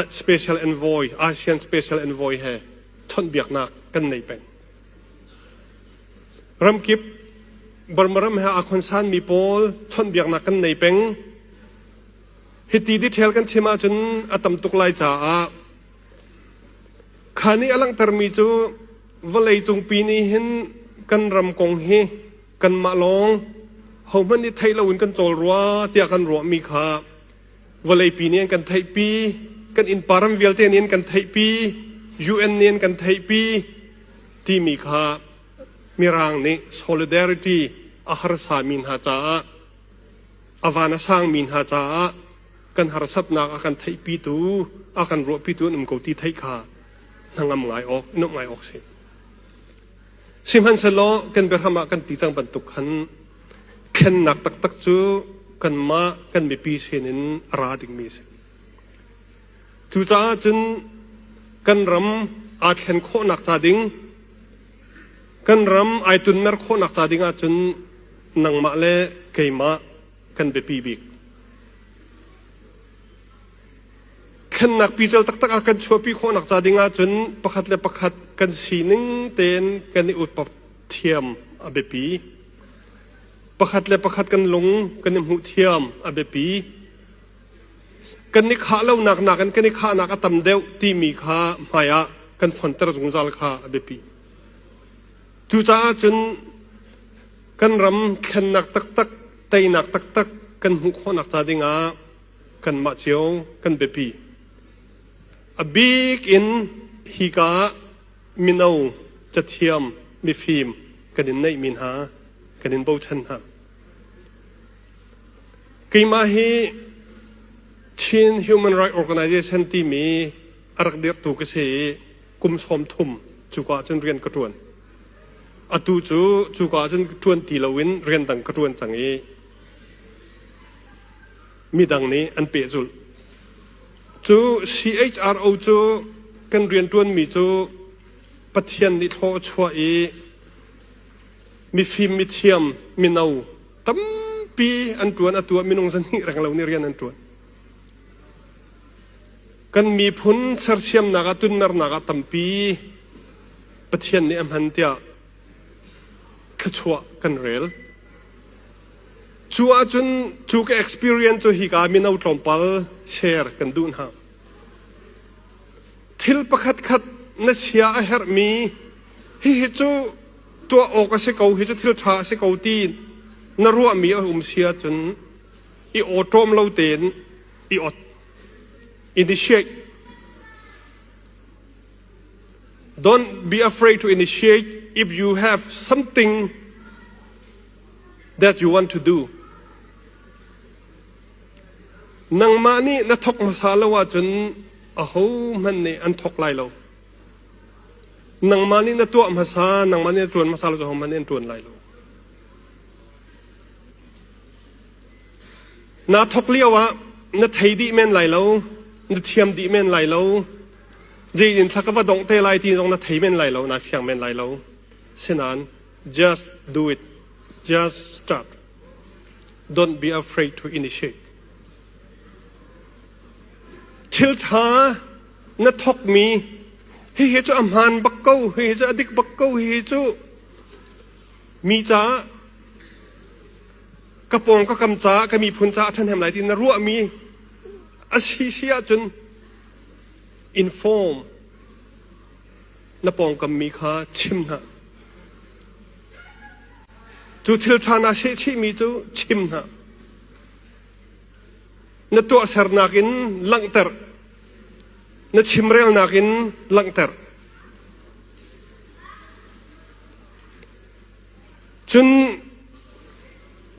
Special Envoy, ASEAN Special Envoy he chawnhbiaknak kan nei peng. Ramkip Burma ram he aa khonsanmi pawl chawnhbiaknak kan nei peng. Hiti detail kan chim ahcun a tam tuk lai caah kha nih a langhtermi cu vawlei cungpi nih hin kan ram kong hi kanmah lawng hohmanh nih theih loin kan cawl rua tiah kan ruahmi kha vawleipi nih an kan theihpi, kan innpa ram vialte nih an kan theihpi, UN nih an kan theihpi timi kha Mirang nih solidarity a harsami hna caah a van a sangmi hna caah kan harsatnak a kan theihpitu a kan ruahpitu an um ko ti theih kha hnangam ngai awk nuamh ngai awk si. Sihmanhsehlaw kan biahram ah kan ti cang bantuk khan thlennak taktak cu kanmah kan mipi sinin a ra dingmi a si. Cucaah cun kan ram aa thlen khawhnak ca ding, kan ram ai tunmer khawhnak ca ding ahcun nangmah le keimah kan biapi bik. Thlennak pical taktak ah kan chuahpi khawhnak ca ding ahcun pakhat le pakhat kan sining tein kan i utpap thiam a biapi. Pakhat le pakhat kan lung kan i hmuh thiam a biapi. Kan i khah lonak nakin kan i khahnak a tam deuh timi kha hmai ah kan fonter zungzal kha a biapi. Cucaah cun kan ram thlennak taktak, teinak taktak kan hmuh khawhnak ca dingah kanmah cio kan biapi. A bik in hika mino, cathiam, mifim kan in neihmi hna, kan in bochan hna. Keimah hi Chin Human Rights Organization timi a rak dirhtu ka si i kum 30 cuka ah cun rian ka ṭuan. Atu cu cuka ah cun ṭuan ti loin rian dang ka ṭuan cang i midang nih an pehzulh. Cu CHRO cu kan rianṭuanmi cu Pathian nih thlaw a chuah i mifim mithiam mino tampi an ṭuan atu ah minung zahnih reng lo nih rian an ṭuan. Kan miphun sersiamnak ah tunmernak ah tampi Pathian nih a hman tiah thluachuah kan rel. Cu ahcun cu ka experience cu hika mino tlawmpal share kan duh hna. Thil pakhat khat na sia a herhmi hihi cu tuah awk a si ko hi cu thil ṭha a si ko ti na ruahmi a um si ahcun i awṭawm lo tein i ot initiate don't be afraid to initiate if you have something that you want to do nangmah nih na thok hmasa lo ahcun ahohmanh nih an thok lai lo nangmah nih na tuah hmasa nangmah nih na ṭuan hmasa lo cu ahohmanh nih an ṭuan lai lo Naa thawk lio ah na thei dih men lai lo, na thiam dih men lai lo, zeitin thla ka va dongh te lai ti zong na thei men lai lo, naa fiang men lai lo. Sinain just do it. Just start. Don't be afraid to initiate. Thil ṭha na thawkmi hihi cu a hmaan bak ko, hihi cu a dik bak ko, hihi cu mi caah ka pawng ka kam caah ka miphun caah a ṭhahnem lai ti na ruahmi a si si ahcun inform na pawngkam mi kha chim hna cu thil ṭha naa sehchihmi cu chim hna na tuahsernak in langhter na chimrelnak in langhter Cun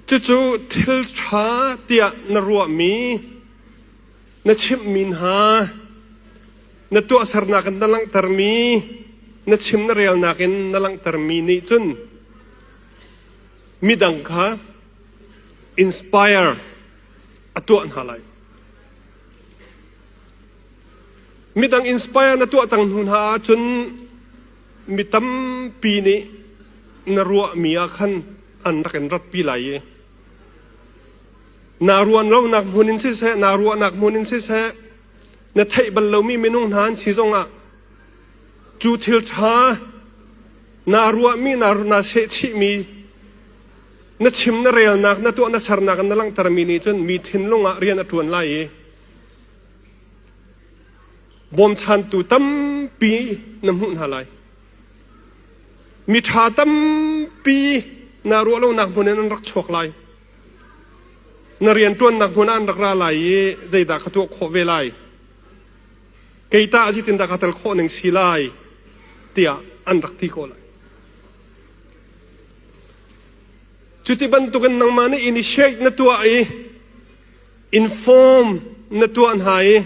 cucu thil ṭha tiah na ruahmi, na chimhmi hna, na tuahsernak in na langhtermi, na chim na relnak in na langhtermi nih cun midang kha inspire a tuah hna lai. Midang inspire na tuah cang hnu hna ahcun mi tampi nih na ruahmi ah khan an rak in ratpi lai i naa ruan lonak hmun in siseh naa ruahnak hmun in siseh Na theih bal lomi minung hna an si zongah cu thil ṭha naa ruahmi naa naa sehchihmi na chim na relnak na tuah na sernak in na langhtermi nih cun mi thinlung ah rian a ṭuan lai i bawmchantu tampi na hmuh hna lai. Miṭha tampi naa ruah lonak hmun in an rak chuak lai. Na rianṭuannak hmun ah an rak ra lai i zeidah ka tuah khawh ve lai? Kei tah zeitindah ka tel khawh ning si lai? tiah an rak ti ko lai. Cuti bantukin nangmah nih initiate na tuah i inform na tuah hna i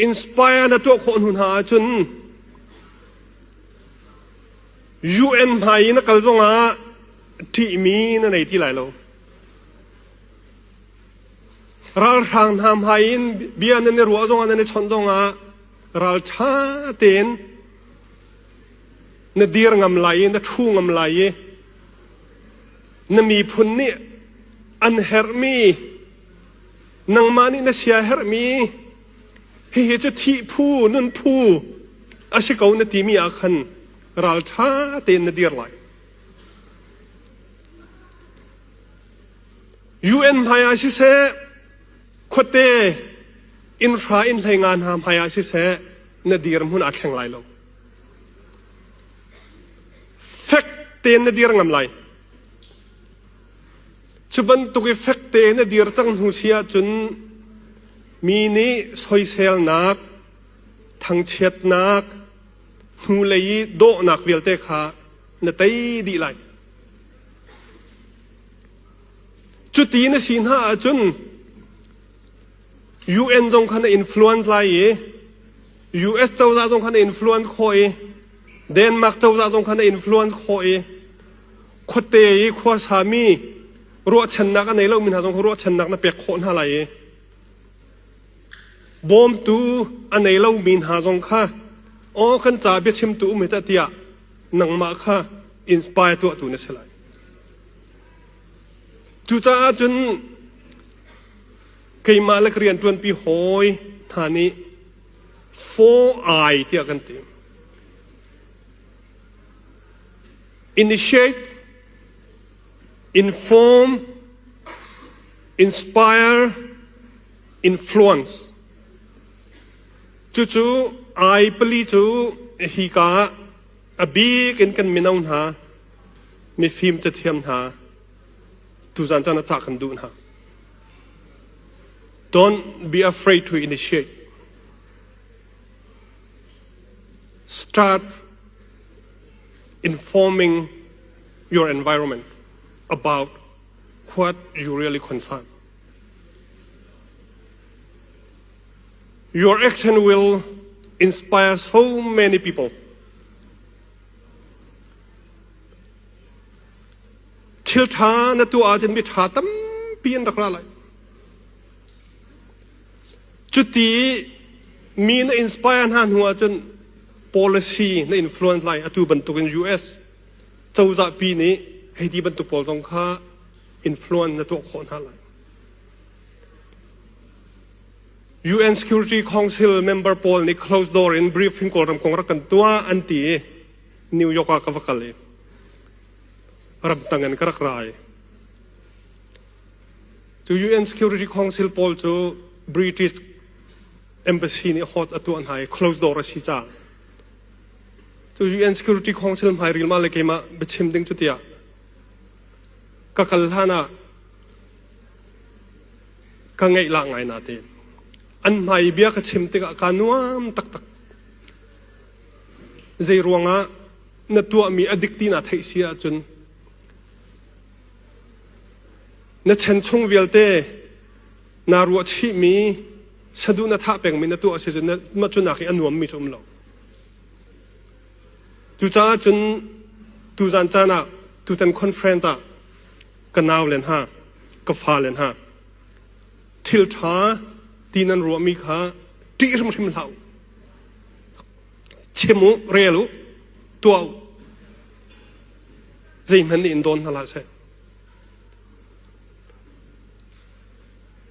inspire na tuah khawh hnu hna ahcun UN hmai i na kal zongah ṭihmi na nei ti lai lo. Ralhrang hna hmai in bia nan i ruah zongah nan i chawnh zongah ralṭha tein na dir ngam lai i na ṭhu ngam lai i na miphun nih an herhmi nangmah nih na sia herhmi hihi cu thih phu nun phu a si ko na timi ah khan ralṭha tein na dir lai. UN hmai ah siseh, khuate innhra inn hlei nga hna hmai ah siseh, na dirhmun aa thleng lai lo. Fek tein na dir ngam lai. Cu bantuk i fek tein na dir cang hnu si ahcun mi nih soiselnak, thangchiatnak, hnulei i dawhnak vialte kha na tei dih lai. Cuti na si hna ahcun UN zong kha na influence lai i US cozah zong kha na influence khawh i Denmark cozah zong kha na influence khawh i khuate i khuasami ruahchannak a nei lomi hna zong kha ruahchannak na pek khawh hna lai i bawmtu a nei lomi hna zong kha aw kan ca biachimtu um hi tah tiah nangmah kha inspire tuahtu na si lai. Cucaah cun keimah le ka rianṭuanpi hawi hna nih 4I tiah kan ti. Initiate, inform, inspire, influence. Cucu I pali cu hika ah a bik in kan mino hna, mifim cathiam hna, tuzan caan ah cah kan duh hna. Don't be afraid to initiate. Start informing your environment about what you really concern. Your action will inspire so many people. Thil ṭha na tuah ahcun mi ṭha tampi an rak ra lai. Cuti mi na inspire hna hnu ahcun policy na influence lai. Atu bantukin US cozah pi nih hei ti bantuk pawl zong kha influence na tuah khawh hna lai. UN Security Council member pawl nih closed door in briefing Kawlram kong rak kan tuah an ti i New York ah ka va kal i ramtang in ka rak ra i cu UN Security Council pawl cu British Embassy nih hot a tuah hna i closed door a si caah cu UN Security Council hmai rilmal le keimah biachim ding cu tiah ka kal hlan ah ka ngaihlah ngai natein an hmai i bia ka chim tikah kaa nuam taktak. Zei ruangah na tuahmi a dik ti naa theih si ahcun na chan chung vialte naa ruahchihmi saduh na thah pengmi na tuah si cun mah cu nak i a nuammi cu um lo. Cucaah cun tuzan caan ah tutan conference ah ka naule hna, ka fale hna, thil ṭha ti nan ruahmi kha ṭih hrimhrim hlah u. Chim u, rel u, tuah u. Zeihmanh nih in dawn hna hlah seh.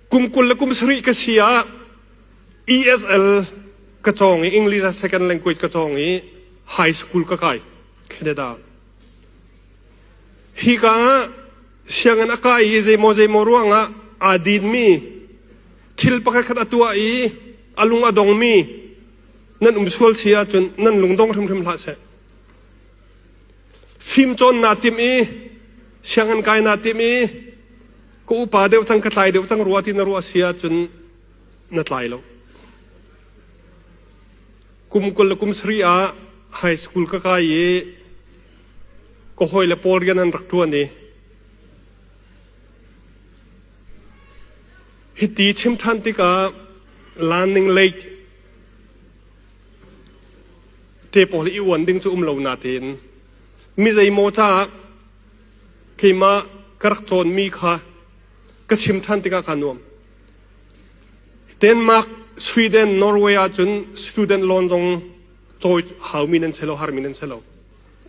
Kum 27 ka si ah. ESL ka cawng i English as second language ka cawng i high school ka kai Canada. Hika ah sianginn a kai i zeimaw zeimaw ruangah aa dinmi thil pakhat khat a tuah i a lung a dongmi nan um sual si ahcun nan lung dong hrimhrim hlah seh. Fimcawn naa timh i sianginn kai naa timh i ka upa deuh cang ka tlai deuh cang rua ti na ruah si ahcun na tlai lo. Kum 20 le kum sarih ah high school ka kai i ka hawile pawl rian an rak ṭuan i hiti chim ṭhan tikah learning late te pawl i uan ding cu um lo natein mi zeimaw caah keimah ka rak cawnmi kha ka chim ṭhan tikah kaa nuam. Denmark, Sweden, Norway ahcun student loan zong cawi haumi nan si lo, harmi nan si lo.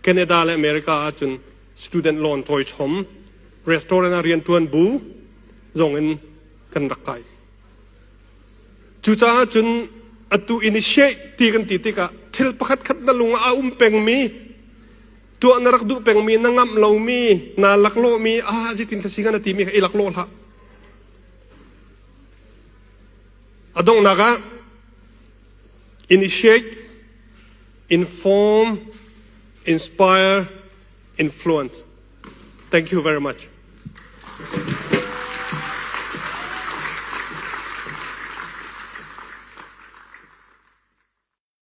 Canada le America ahcun student loan cawi chom, restaurant ah rianṭuan bu zong in kan rak kai. Cucaah cun atu initiate ti kan ti tikah thil pakhat khat na lung ah a um pengmi, tuah na rak duh pengmi, na ngamh lomi, naa laklawhmi, ah zeitin thla si hnga na timi kha i laklawh hlah. A donghnak ah initiate, inform, inspire, influence. Thank you very much.